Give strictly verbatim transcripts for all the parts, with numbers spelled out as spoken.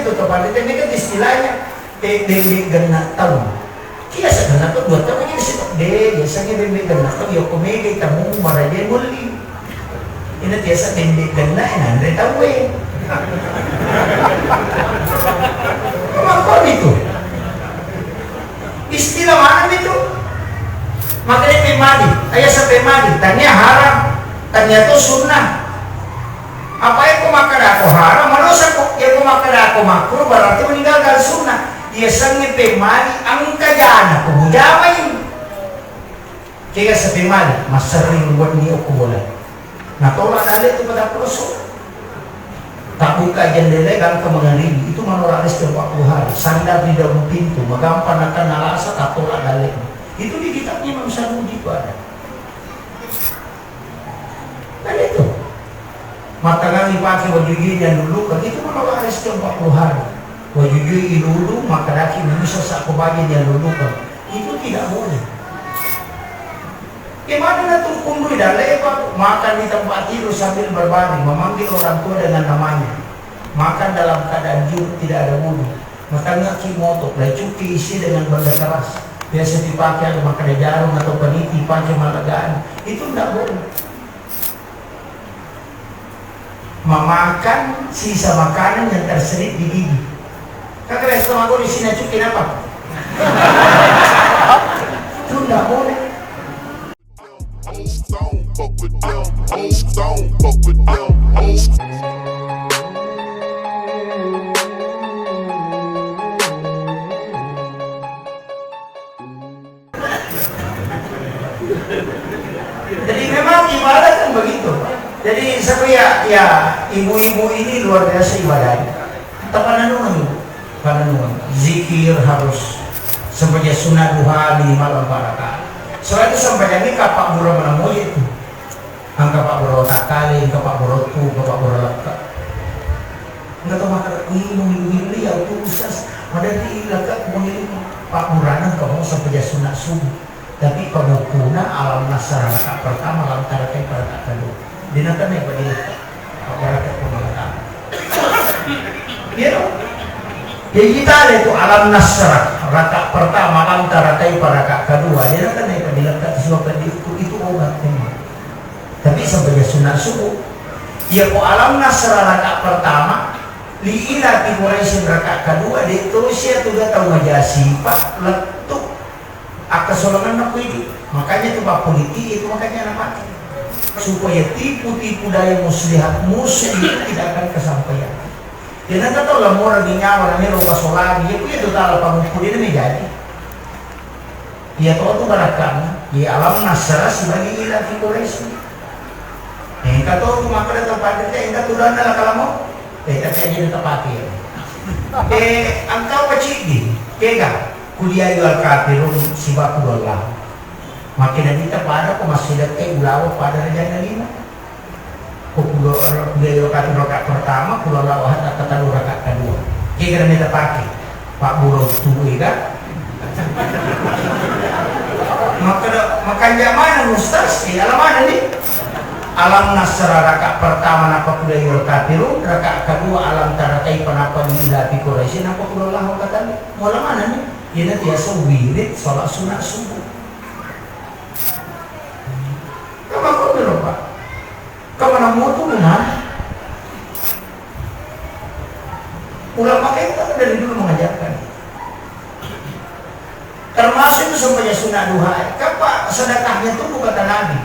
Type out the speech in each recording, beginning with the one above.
Kepada te mega istilahnya, eh, bembe genna tau. Biasa genna tau dua tau ini sih, deh, biasanya bembe genna tau, ya, ko mega tamu maraja mulli. Ini biasa bembe genna, eh, nanre tau, eh. Apa itu? Istilah mana itu? Makanya pemali, ayah sampai mali, tanya haram, tanya tu sunnah. Apa eko makkadako haram, malosa ko. Eko makkadako makruh, berarti meninggalkan sunnah. Yasengnge pemali engka jana ko mujamai. Kega sepemali, masserring wenni okko bola. Natolak dalle tu pada peloso. Tabbuka jendela gangka mengaribi. Itu menolak rezeki empat puluh hari. Sandar di daun pintu, magampang akan nalasa, tatolak dalle. Itu di kitabnya Imam Sarmuji itu ada. Kan itu. Mattangangi pake wajujui nyallulukeng, itu menolak rezeki empat puluh hari. Wajujui ilulu, makkedaki, "Misa sako baje nyallulukeng." Itu tidak boleh. Gimana na tu kundui dan lepa, makan di tempat tidur sambil berbaring, memanggil orang tua dengan namanya. Makan dalam keadaan junub, tidak ada wudu. Matangaki moto, laicukki isi dengan benda keras. Biasa dipakai ada makan jarum atau peniti, pakai malegaan. Itu ndak boleh. Memakan sisa makanan yang terselip di gigi. Kakak biasa makan di sini cuki apa? Itu ndak boleh. Jadi memang ibadah kan begitu. Jadi seru ya, ya, ibu-ibu ini luar biasa ibadahnya. Tapananungan, pananungan. Zikir harus, sempajang sunat duha minimal empat rakaat. Selain itu sempajang ini kapak bulan mana mau itu. Engka pabbura takkale, engka pabbura tu, engka pabbura lekka. Engka to makkeda, "Ih, mengilui-ngilui ya tu, Ustaz. Madadi lekka ku mengilui." Pabburana engka mo sempajang sunat subuh. Tapi pabukkuna alam nasra rakaat pertama, alam tara kaifa rakaat kedua. Dena kena pada lekka. Pabbura ko mengatakan. Iya dong. Jadi kita ada itu alam nasra rakaat pertama, alam tara kaifa rakaat kedua. Dena kena pada lekka, sebab itu, itu obat memang. Tapi sempajang sunat subuh. Iya ko alam nasra rakaat pertama, li ila fi Quraisyin rakaat kedua, de tosia tu ga tau maja sipa lettu akkasolanganna ku idi. Makanya tu Pak Politi itu makanya anak mati. Supaya tipu-tipu daya muslihat musuh itu tidak akan kesampaian. Jangan kata orang-orang di nyawa namanya lupa solani, ya punya tu tala pangupudi ini jadi. Iya to tu barakkanna, iya alam nasra sibawa ila fi Quraisy. Engka to tu makkeda to pada te, engka tu dana la kalamo. Eh, tapi aja tetap hati ya. Eh, engka apa cidi? Kega, kuliah jual kafirun sibaku dolla. Makin kita pada ko masih dekat ulawa pada raja lima. Ko kulo, kulo rakaat, rakaat pertama, kulo Allahu ahad, rakaat kedua, rakaat kedua. Kira-kira meta pakai. Pak Buro tubuh ega. Maka, maka jaman Ustaz, eh, alam mana nih? Alam nasra rakaat pertama napa kulo rakaat kafirun, rakaat kedua alam tara kaifa napa li ila fi Quraisy napa kulo Allahu ahad. Mau alam mana nih? Ini biasa wirid salat sunat subuh. Kamu kok dulu, Pak? Kamu nang mutu dengan ulama kita dari dulu mengajarkan. Termasuk itu sempajang sunat duha. Kapa sedekahnya tuh bukan Nabi.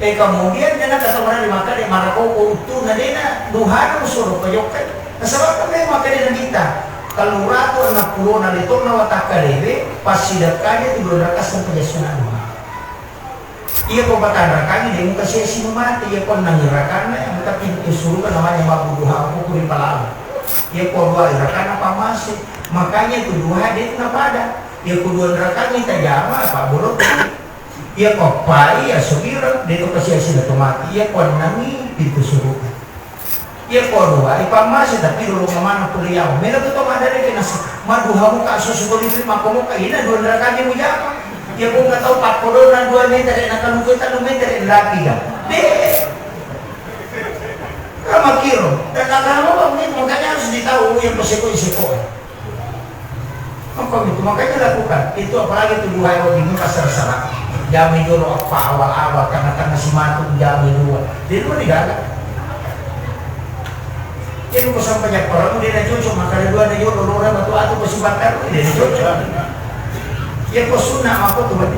Eh, kemudian dia kata mana di maka dia marah kau utuh nadena duha suruh pejokai. Nah, sebab kan dia maka dia kita kalau ratu anak pulau na letong na watakka dewe pas sedekahnya tuh dua rakaat sempajang sunat duha. Iya ko patanrakangi de muka sia sinu mate, iya ko ennang rakanna, iya muka pintu suruga namanya mabbu duha ko kuri palala. Iya ko dua rakanna pamase, makanya tu duha de tu napada. Iya ko dua rakangi tajama apa bolok. Iya ko pai ya sugiro de tu kasia sinu tomati, iya ko ennangi pintu suruga. Iya ko dua, ipammase tapi dulu mamana kuliah. Melo tu to madare ke nasi. Maduha muka susu kulit mako muka ina dua neraka ni mujama. Iya ko nggak tahu pak kodona dua meter na kalu kita dua meter lagi ga. Deh. Makiro, dan agama Pak, makanya harus ditahu yang berseko-seko. Apa itu? Makanya lakukan. Itu apalagi tubuh hai waktu ini pasar-sara. Jami dulu apa awal-awal, karena-karena si matu jami dua. Dia dua tidak ada. Jadi, ko sampajang parellu, de' nacocok, makkeda dua na jolo, lora matu atu ko sibattang, de' nacocok. Iya ko sunna, apa tu bani?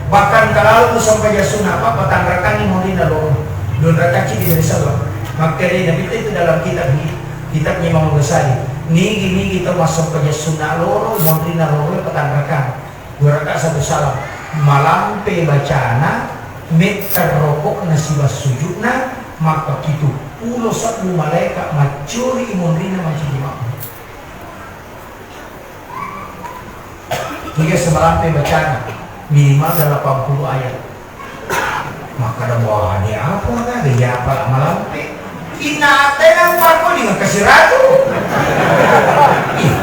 Bahkan kalau tu sampajang sunna, apa, patanrakangngi monrinna loro. Dua rakaat ci di salawat. Makkeda Nabi itu dalam kitab ni, kitabnya Imam Ghazali. Nigi-nigi tau massampajang sunna loro, monrinna loro, patanrakang. Dua rakaat satu salam. Malampe bacana, metta rokokna siba sujudna, maka pitu pulo sebbu malaika maccuri monrinna mancaji makmum. Tiga semalampe bacana, minimal delapan puluh ayat. Makkeda, "Wah, ini apa, kan? Iya, apa malampe?" Inna atena, apa ko dengan kasiratu? Ih.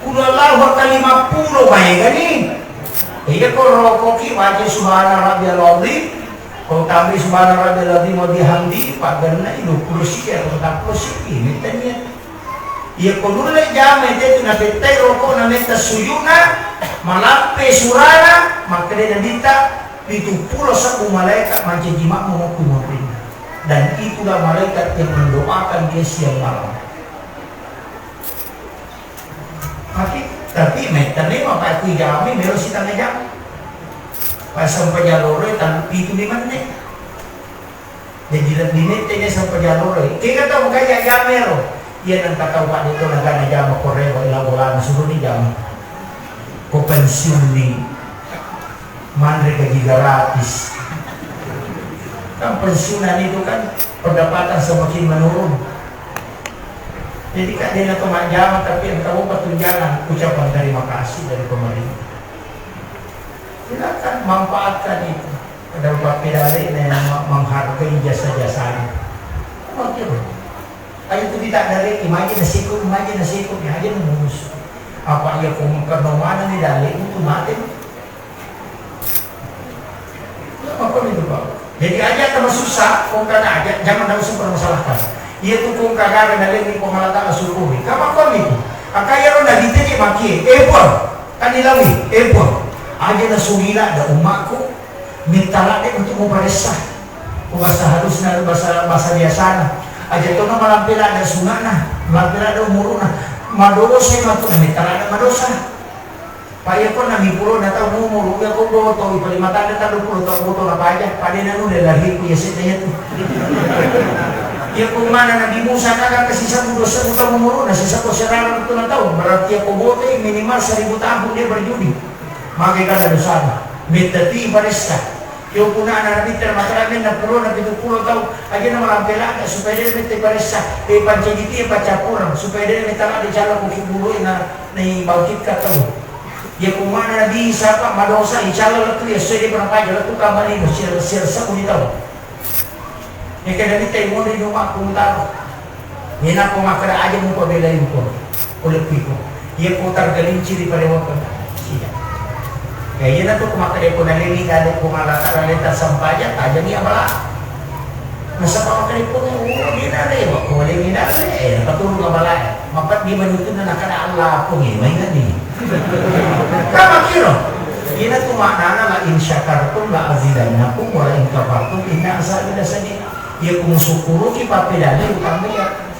Qul huwallahu ahad lima pulo maega ni. Iya ko rokoki baca subhana rabbiyal azim. Ko tambai subhana rabbiyal azim wa bihamdi, paganna dua pulo siki atau empat pulo siki, metta niat. Iya ko nulle jama itu na pettai rokokna metta sujudna, malampe surana, makkeda Nabitta, pitu pulo sebbu malaikat mancaji makmum okko monrinna. Dan itulah malaikat yang mendoakan dia siang malam. Tapi, tapi metta memang Pak Kui jami melo sitanga jam. Pas sampai jalore tan pitu lima menit. Jadi lebih mette ne sampai jalore. Kega tau kaya jami ro. Iya nang katau Pak Deto nagana jama koreo ila bolana suruh ni jama. Ko pensiun ni. Manre gaji gratis. Kan pensiunan itu kan pendapatan semakin menurun. Jadi, Kak, dia nak majjama, tapi engkau apa tunjangan ucapan terima kasih dari pemerintah. Silakan manfaatkan itu. Ada upapedale na menghargai jasa-jasanya. Oke, Bro. Aja tu kita dari imaji nasiko, imaji nasiko, ya aja nunggu. Apa iya ko mengkeno mana ni dale itu mate. Makko itu, Pak. Jadi aja tambah susah, kong kana aja, jangan tahu sih permasalahkan. Iya tu kong kagare na leni kong Allah Ta'ala syukuri. Kama kong itu. Akaya ro na ditanya maki, eh, Pak. Kan ilawi, eh, Pak. Aja na sugila ada umatku. Mitala de untuk muparessa. Ko bahasa halusna, bahasa, bahasa biasana. Aja to na malampela ada sunana, malampela ada umuruna. Madosa matu na mitala ada madosa. Pak, iya ko enam puluh na taung umur, iya ko boto, ipa lima tanda tanda puluh taung boto na paja, pada na nulle lari ku iya sedda iya tu. Iya ko mana Nabi Musa kaga ke sisa mudo sebu taung umur, na sisa ko serara tu na taung, berarti iya ko boto minimal seribu tahun dia berjudi. Maka kada dosa. Metta ti paressa. Yo punna ana Nabitta makkeda mennang pulona pitu pulo taung, aja na malampe ladde supaya de mette paressa, e pancaji tie paccappureng, supaya de mette ladde calla ko kuburu na, na ibangkitkan tau. Iya ko mana Nabi Isa apa madosa, incalla lettu iya sesuai de pernah paja lettu kamar lino, sir, sir, sepuluh taung. Iya kada mette monri di umatku mutaro. Inappa makkeda aja mupabelai ko, uleppiko. Iya ko targalinciri pada waktu. Iya. Ya, iya na tu ko makkeda ko naleni dale ko malata dale tasampaja, tajami abala. Nasaba makkeda ko, oh, dia dale, wa ko leni dale, eh, paturu abala. Mapat di manutunna nakada Allah pun, eh, main ni. Kama kiro. Ina tu maknana la in syakartum la azidannakum wa la in kafartum inna azabi lasyadid. Iya ko musukkuruki papedale utama iya.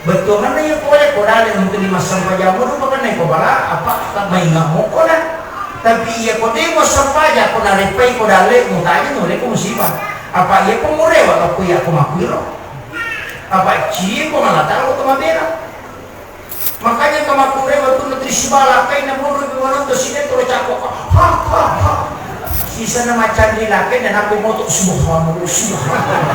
Bettuanna iya pole ko dale untuk lima sempajang mo rupa kena ko bala apa tak mainga mo ko na. Tapi iya ko demo sempaja ko na repai ko dale mo tanya no le ko musibah. Apa iya ko murewa ko iya ko makuiro. Apa cie ko malataro ko mabela. Makanya ko makurewa tu menteri sibala kai na mo rupa manonton sini to cako. Ha ha ha. Sisana macanri lakkainna, nappa moto, "Subhanallah, subhanallah."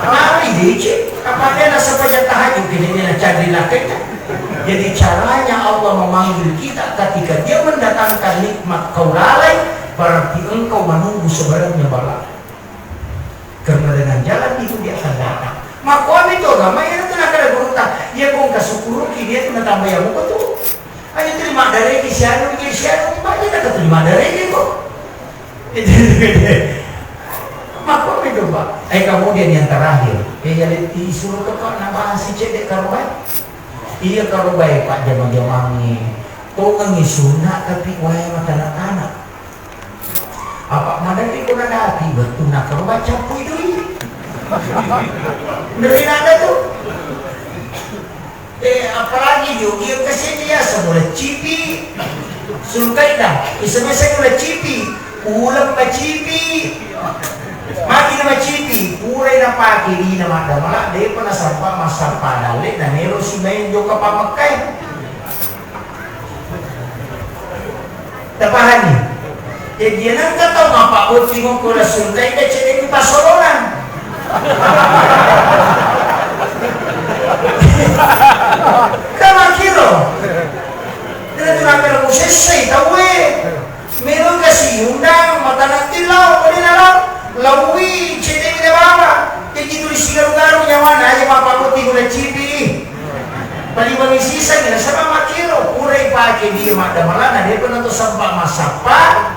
Lari dece, kapake nasaba ja tahajud, kene dia nacanri lakkainna. Jadi caranya Allah memanggil kita ketika Dia mendatangkan nikmat kau lalai, berarti engkau menunggu sebenarnya bala. Karena dengan jalan itu Dia akan datang. Makkuami tu agama, iya tu nakada gurutta, iya ko engka sukuruki, dia tu natamba iya muko tu. Aja terima dari ki sianu, ki sianu, banyak kata terima dari ki ko. Makko itu, Pak. Eh, kemudian yang terakhir, eh, ya, disuruh ke Pak, nabahas si cedek karobae. Iya karobae, Pak, jama-jamangi. Tongengi sunna, tapi wae matana-tana. Apa madani ko nadati, betul na karobae cappui doi. Dari nada tuh. Eh, apalagi jogi yang kesini ya, semula cipi. Sulkaida, isa-isa semula cipi. Uleng macipi. Magi na macipi, purai napake dina maddamala, depa nasampa massappa dalle, na melo si main jokka pammekkai. Tapahani? Jadi, nengka tau mappabotting okko Rasul, taida cedde mi pasolonang. Kamakiro. Tena tu nakka musessai tauwe. Melo kasi undang, matanatting lao, pole na lao. Laui cedde mi na baba. Jadi tuli sigaru-garu nyawana, aja mappabotting guna cipi. Paliwangi siseng, nasaba makkiro, pura ipake dia maddamelana, depa nato sempa massappa,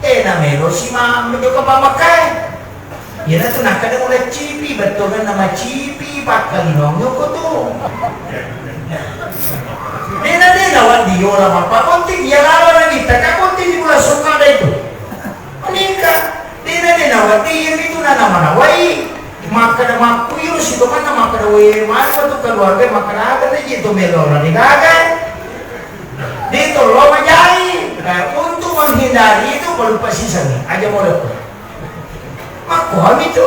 eh, namelo si ma-, menjoka pammekkae. Iyanatu nakkeda uleng cipi, bettuanna macipi, pakkalinongi okko tu. Dena, dena, waddi yola mappabotting, iya lalo na ditta, ka botting di bulan Sulkada itu. Menikah. Dena, dena, wati iyami tu nanamanawai. Makkeda makkuiro sitomanna makkeda, "We, matu tu keluarga makkeda aga na je to melo na degaga." De to lo majai. Nah, untuk menghindari itu balupa siseng. Aja model. Makkuami tu.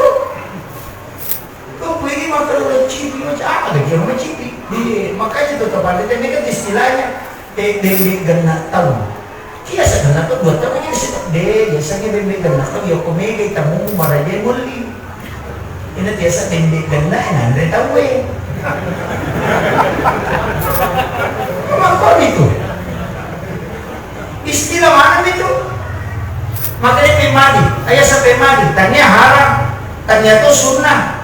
Ko kuini makkeda uleng cipi, macam apa lagi orang cipi? Di, makanya tu kepada dia kan istilahnya. Eh, bembe genna tau. Biasa genna tau dua tau aja sih. De, biasanya bembe genna tau, ya, ko mega tamu maraja mulli. Ini biasa bembe genna, eh, nanre tau, eh. Makko itu. Istilah mana itu? Makanya pemali, ayah sampai mali, tanya haram, tanya tu sunnah.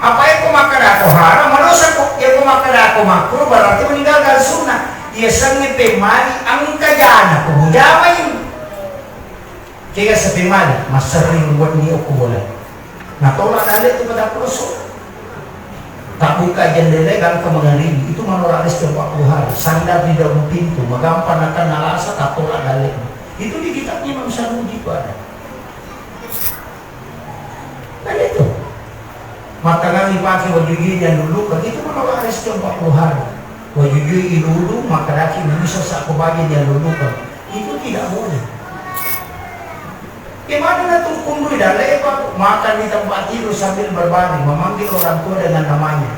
Apa eko makkeda ko haram, madosa ko. Eko makkeda ko makruh, berarti meninggalkan sunnah. Iya sengnge pemali engka jana ko mujamai. Kega sepemali, masering wenni okko bola. Natolak dalle tu pada peroso. Tak buka jendela, gangka mengering. Itu menolak rezeki empat puluh hari. Sandar di daun pintu, magampang akan nalasa, tak tolak dalle. Itu di kitabnya Imam Sanusi itu ada. Kan itu. Matangangi pake wajujui yang dulu, begitu menolak rezeki empat puluh hari. Wajujui ilulu, maka daki manusia sakko baje yang dulu kan. Itu tidak boleh. Gimana na tu kunrui dalle, Pak? Makan di tempat tidur sambil berbaring, memanggil orang tua dengan namanya.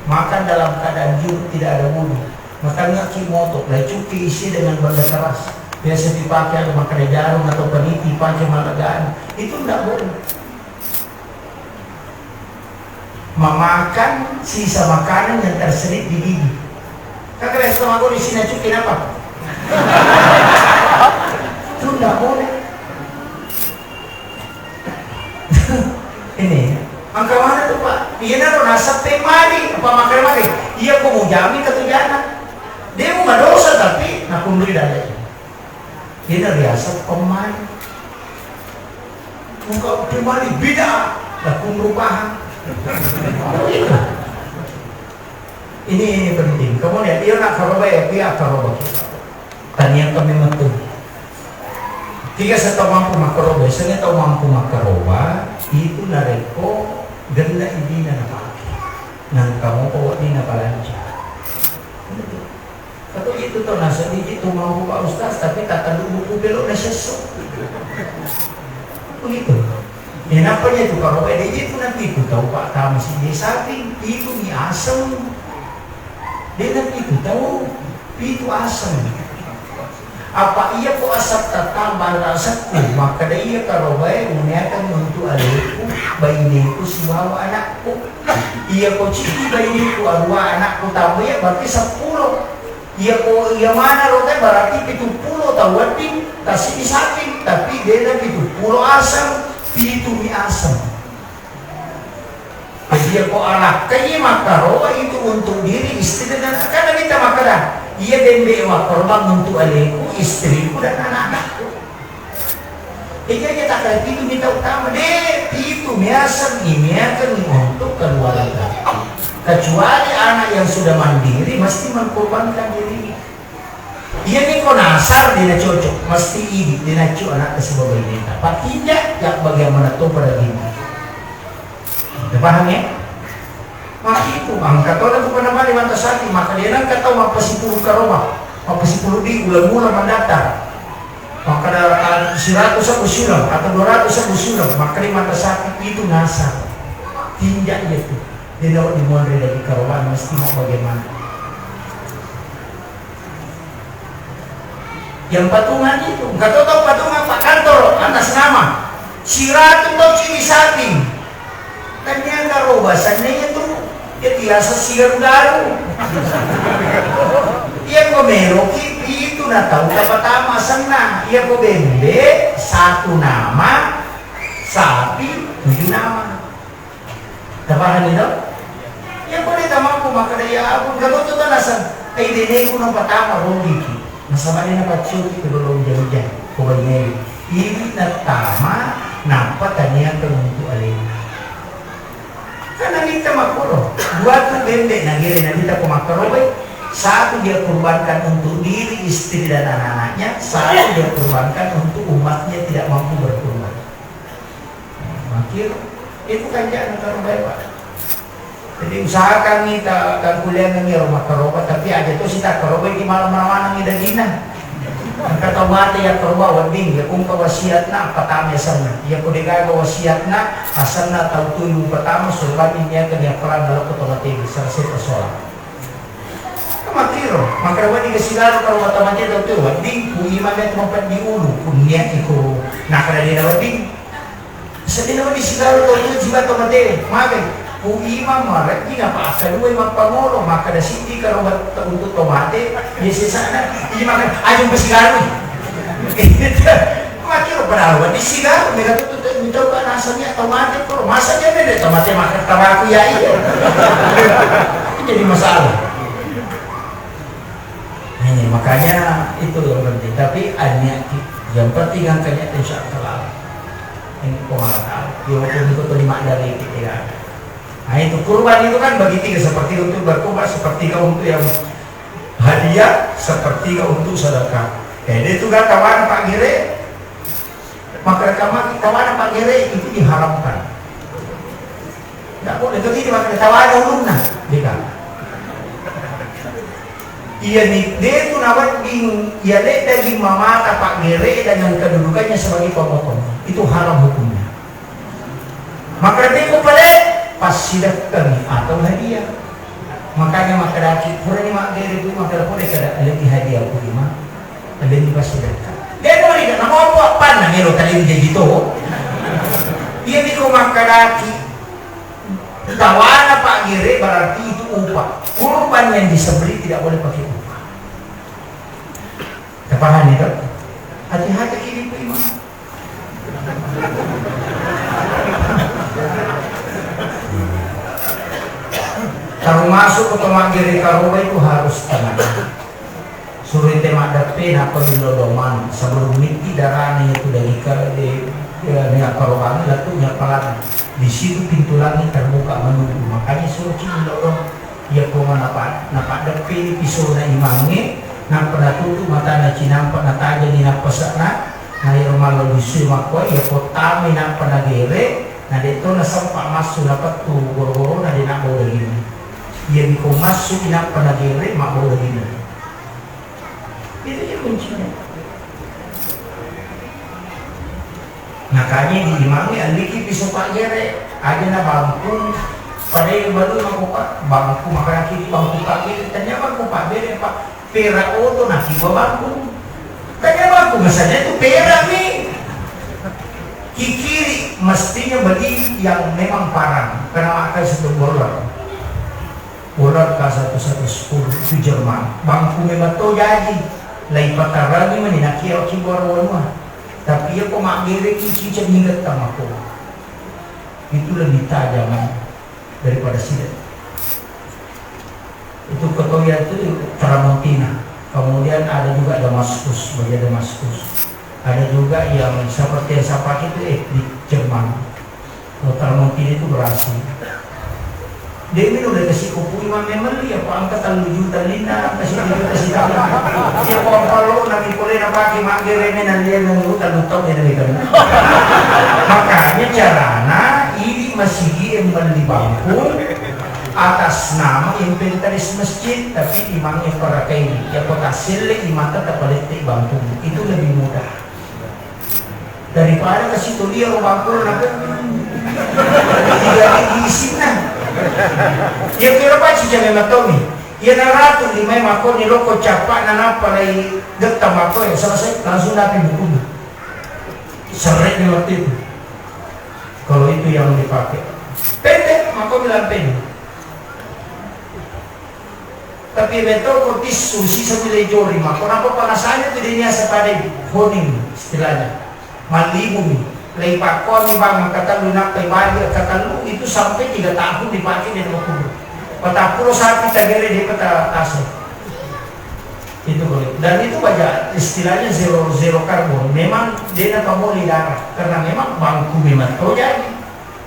Makan dalam keadaan junub, tidak ada wudu. Makannya ki motok, lacuki isi dengan benda keras. Biasa dipakai ada makan jarum atau peniti, pakai malegaan. Itu ndak boleh. Memakan sisa makanan yang terselip di gigi. Kakak biasa sama aku di sini cuki apa? Itu ndak boleh. Ini, engka mana tu, Pak? Iyanaro naseng pemali, apa makkeda-makkeda? Iya, ko mujami katujana. De mu madosa, tapi nakunrui dalle. Iyana riaseng pemali. Engka pemali beda, nakunru pahang. Begitu. Ini, ini penting. Kemudian, iya nak karoba ya, iya karoba. Taniang kami metu. Tiga setau mampu makkaroba, biasanya tau mampu makkaroba itu narekko genna idina napake. Nangka mopa wedding napalanca. Atau itu tau naseng itu mampu Pak Ustaz, tapi tak tahu buku belok na sesso. Begitu. Ya, nappa dia tu karoba, dia itu nanti itu tau Pak Tamu si dia sapi, itu ni asem. Dena pitu tau, pitu aseng. Apa iya ko aseng tatamba rasekku, makkeda iya karobae uneakeng untu aleku, baineku sibawa anakku. Iya ko ciki baineku arua anakku tamba iya berarti seppulo. Iya ko iya mana rote berarti pitu pulo tau wedding, tasini sapi, tapi dena pitu pulo aseng, pitu mi aseng. Jadi, iya ko alakkai makkaroba itu untuk diri, istri dan anak. Kan Nabitta makkeda, iya bembe wa korban untuk aleku, istriku dan anak-anakku. Jadi aja tak kayak pitu minta utama deh, pitu miaseng, miaseng untuk keluarga. Kecuali anak yang sudah mandiri, mesti mengkorbankan diri. Iya ni ko nasar dia cocok, mesti ini dia nacu anak ke sebagai minta. Pak tidak, ya bagaimana tuh pada gini? Udah paham ya? Makkitu, engka tona tu pada mani mata sapi, maka dia nengka tau mappasipulung karoba, mappasipulung di ulang-ulang mandaftar. Makkeda, ah, siratu sebbu siuleng atau dua ratu sebbu siuleng, makkeda mata sapi itu nasar. Tinja iya tu. Dia dapat dimonre dari karoba, mesti mau bagaimana? Yang patungan itu, engka to tau patungan Pak Kantor atas nama. Siratu to ciri sapi. Tania karoba sanna iya tu, ya biasa sigaru-garu. Iya ko meloki itu na tau tapatama senna. Iya ko bembe satu nama, sapi tujuh nama. Tapahani to? Iya ko de tamampu makkeda, "Ya ampun, galoto tanaseng." Ai beneku na patama rogiki. Nasaba de napaccoki ke lolong jauh-jauh. Ko bainei. Ini natama nappa tania ke untuk alena. Karena kita makkoro, dua tu bembe nagere na kita ko makkarobai. Satu dia kurbankan untuk diri, istri dan anak-anaknya, satu dia kurbankan untuk umatnya tidak mampu berkurban. Makiro, itu kan jangan terbaik, Pak. Jadi usahakan nih ta-, tangkuliangan nih rumah karoba, tapi aja tuh sita karoba di malam rawana nih dagina. Kata mati ya karoba wedding, ya kungka wasiatna, pertama asenna. Ya ko degaga wasiatna, asenna tau tuyu pertama, surban ini akan ya pelan dalam kota mati, selesai persoalan. Makiro, makkeda wedding sigaru kalau mata mate tau tu, wedding ku imamnya tu mapeddi ulu, ku niat iko, nakkeda dena wedding. Sedina wedding sigaru tau tu jiwa tau mate, mage. Ku imam maredding apa akka dua mappangolo, makkeda siddi karo untuk tau mate, biasa sana, imam kan, aja pesigaru. Makiro padahal wedding sigaru, mega tu tu, tu, tu, tu, nasanya tau mate, koro masa dia beda tau mate, makkeda tabaku ya iya. Jadi masalah. Ini makanya itu yang penting. Tapi niat ki-, yang penting angkanya insya Allah. Ini pengalaman. Dia pun itu terima dari kita. Nah itu kurban itu kan bagi tiga, sepertiga untuk berkurban, sepertiga untuk yang hadiah, sepertiga untuk sedekah. Jadi itu kan kawan Pak Gire, maka rekaman kawan Pak Gire itu diharamkan. Tidak boleh, itu tidak maka tawana ulunna. Tidak. Iya ni, de tu nawedding, iya le daging mamata Pak Gere dengan kedudukannya sebagai pemotong. Itu haram hukumnya. Maka de ko pale, passidekkangi atau hadiah. Makanya makkedaki, purani maggere tu, makkeda pole kada lebih hadiah ku lima, lebih passidekka. De ko ni, namo apa, apa, nangelo tadi jadi to. Iya ni ko makkedaki, Tawana Pak Gere berarti itu upah. Kurban yang disembelih tidak boleh pakai upah. Terpahami, kan? Hati-hati ini, Pak Imam. Termasuk ke Pak Gere Karoba itu harus tenang. Surete maddeppe nappa millau domang. Sebelum mitti darana yatu dagika de, de, niapparobangi lettu niappalangi. Di situ pintu langit terbuka menunggu. Makanya suruh ci millau domang. Iya poma napa-, napaddeppe pisona imangnge, nappa natutup matana cinampa natajengi nappase'na, na ero mallo bissui makkoe, iya pottamai nappa nagere, na de'to nasempa massu napettu goro-gorona de nabbau dagingna. Iya miko massu nappa nagere mabbau dagingna. Itu je kuncinya. Makanya di imangnge alliki piso paggere, aja na bangkung, padai balu mako Pak, bangku makanaki di bangku paggere, tanya bangku paggere Pak, perak oto naki gua bangkung. Tanya bangku misalnya itu perak nih. Kikiri mestinya beli yang memang parang, karena makan satu bola. Ular K satu satu sepuluh itu Jerman. Bangku memang to jaji. Lai patarangi mani nakia ki boro wanua. Tapi iya ko maggereki cicak ningget tamako. Itu lebih tajam daripada silet. Itu Kotoya itu Tramontina. Kemudian ada juga Damaskus, bagian Damaskus. Ada juga yang seperti yang saya pakai itu, eh, di Jerman. Kalau termontini itu berhasil. Dia minum dari kasih kopi, memang melli apa angka tellu juta lina, kasih tellu juta sita. Dia kompalo nami pole na pakai magerene na dia nang utang utang dia nami kena. Makanya carana ini masih dia melli bangku atas nama inventaris masjid, tapi imangnya para kaini. Ya kota sele imata tapalette bangku itu lebih mudah. Daripada kasi to liaro bangkona, tidak diisinna. Ya kira paci jangan matomi. Ya naratu di mai makoni loko capa na nappa lai getta mako ya selesai langsung napi buku. Seret di waktu itu. Kalau itu yang dipakai. Pendek mako bilang pendek. Tapi metto ko tissu sisa nilai jori, mako napa panasanya tu dia niasa pada honing istilahnya. Mallibumi. Lei pakkomi bang katellu nappai bali katellu itu sampai tiga tahun dipakai di rumah kubur. Patappulo sapi tagere di peta tasik. Itu boleh. Dan itu baja istilahnya zero zero carbon. Memang dia nampak boleh darah karena memang bangku memang to jadi.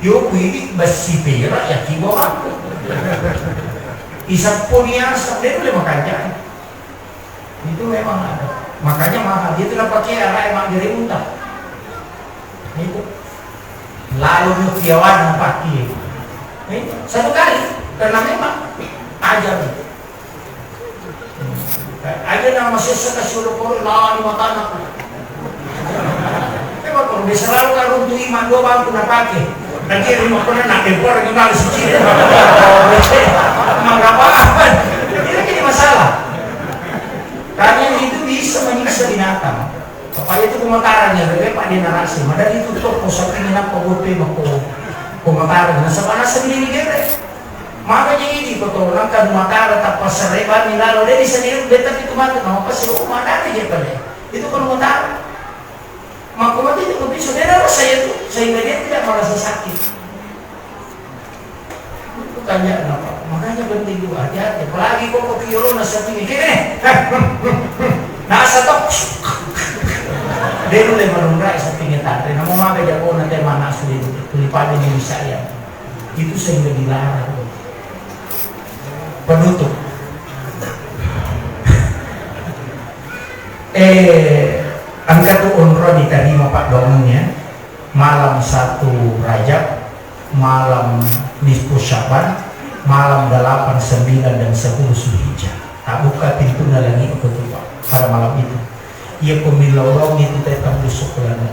Yo, kuidi bessi perak ya kibo bangku. Isappo niasa, dia boleh makan. Itu memang ada. Makanya mahal. Dia tuh pakai anak emak dari unta. Itu. Lalu mutiawan pakai. Itu. Satu kali. Karena memang ajar. Aja na masessa kasi olokolo lao di matana. Coba ko bisa lalu karung tu iman dua bangku na pake. Nanti rumah kona na tempor dengan kali suci. Mengapa? Ini jadi masalah. Karena itu bisa menyiksa binatang. Apa itu pematarannya, bebek pak dia narasi. Mada itu toko sapi minapa gope mako pemataran. Nasaba nasaba ini gere. Maka jadi di kota orang kan matara tappa sereban ni lalo dia di sendiri beta itu mati nama pasti rumah ada aja pada itu kan matara. Maka mati itu bisa dia rasa itu sehingga dia tidak merasa sakit. Itu tanya kenapa? Makanya penting juga hati-hati. Apalagi kok kok kiolo nasa tinggi gini. Nasa tok. Dia mulai menundai sapinya tante. Namun maka jago nanti mana sudah itu. Tulipannya di saya. Itu sehingga dilarang. Penutup. Eh, angka tu onro ditarima Pak Domen ya. Malam satu Rajab, malam nisfu Syaban, malam delapan, sembilan, dan sepuluh Zulhijjah. Tabuka pintunna langit ketujuh pada malam itu. Iya pemilolong itu tetap besok lagi.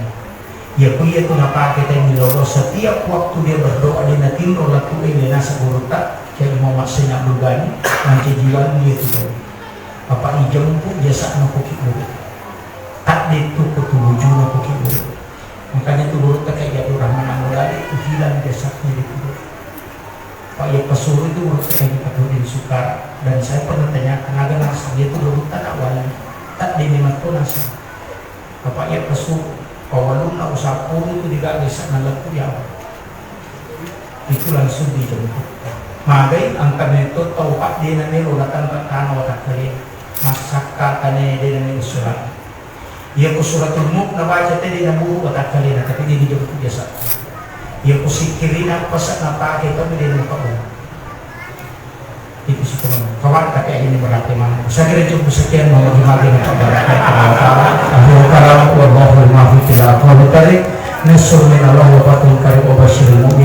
Iya ku iya tu napake teh milolong setiap waktu dia berdoa dia natinro laku dia nasa gurutta, jadi Muhammad Sayyid Abdul Ghani, mancaji wali dia tu tadi. Apa ijempu biasa nakuki guru. Tak ditu kutu wujuna kuki guru. Makanya tu guru tak kayak Abdul Rahman Al Ghani itu hilang jasadnya di kubur. Pak, iya pesuruh itu menurut saya di Pak Nurdin Sukara. Dan saya pernah tanyakan, ada nasa dia itu menurut tak wali, tak dia memang tuh nasa. Bapak iya pesuruh, pawalunna usapuru itu digaga sana leku ya. Itu langsung dijemput. Magai angka itu tau Pak dia namelo datang ke tanah watak kali. Masakka tane dia namelo surat. Iya ku suratul Mulk nabaca tadi naburu watakkalena, tapi dia dijemput biasa. Iya ku sikirina pasa napake tapi dia nampak. Itu sih teman. Kawan tapi ini berarti mana? Saya kira cukup sekian mau bagi-bagi nampak berarti. Akhirul kalam, wallahu muwaffiq ila aqwamit thariq. Nasrun minallah wa fathun qarib wa basyiril mu'minin.